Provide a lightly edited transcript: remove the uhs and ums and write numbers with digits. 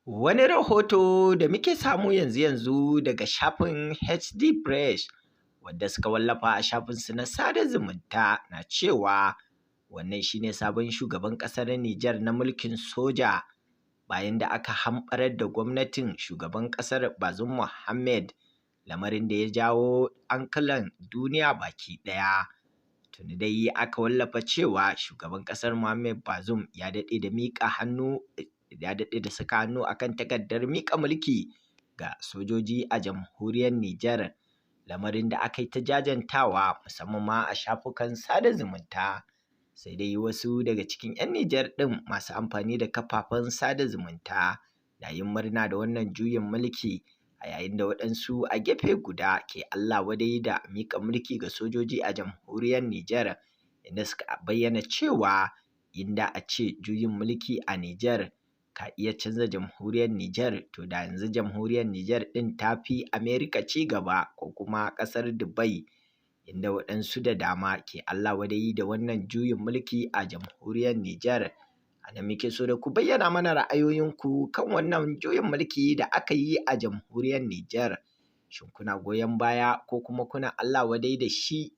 Wani rahoto da muke samu yanzu-yanzu daga shafin HD Press, wadda suka wallafa a shafinsu na sada zumunta, na cewa wannan shine sabon shugaban ƙasar Nijar na mulkin soja bayan da aka hamɓarar da gwamnatin shugaban ƙasar Bazoum Mohammed, lamarin da ya jawo hankulan duniya baki ɗaya. Tuni dai aka wallafa cewa shugaban ƙasar Mohammed Bazoum ya daɗe da miƙa hannu, ya daɗe da saka hannu akan takardar miƙa mulki ga sojoji a jamhuriyar Nijar, lamarin da aka yi ta jajantawa, musamman ma a shafukan sada zumunta. Sai dai wasu daga cikin 'yan Nijar ɗin masu amfani da kafafen sada zumunta na yin murna da wannan juyin mulki, a yayin da waɗansu a gefe guda ke Allah wadai da miƙa mulki ga sojoji a jamhuriyar Nijar, inda suka bayyana cewa inda a ce juyin mulki a Nijar ka iya canza jamhuriyar Nijar, to da yanzu jamhuriyar Nijar ɗin ta fi Amerika ci gaba ko kuma ƙasar Dubai, inda waɗansu da dama ke Allah wadai da wannan juyin mulki a jamhuriyar Nijar. A nan muke so da ku bayyana mana ra'ayoyinku kan wannan juyin mulki da aka yi a jamhuriyar Nijar. Shin kuna goyon baya ko kuma kuna Allah wadai da shi?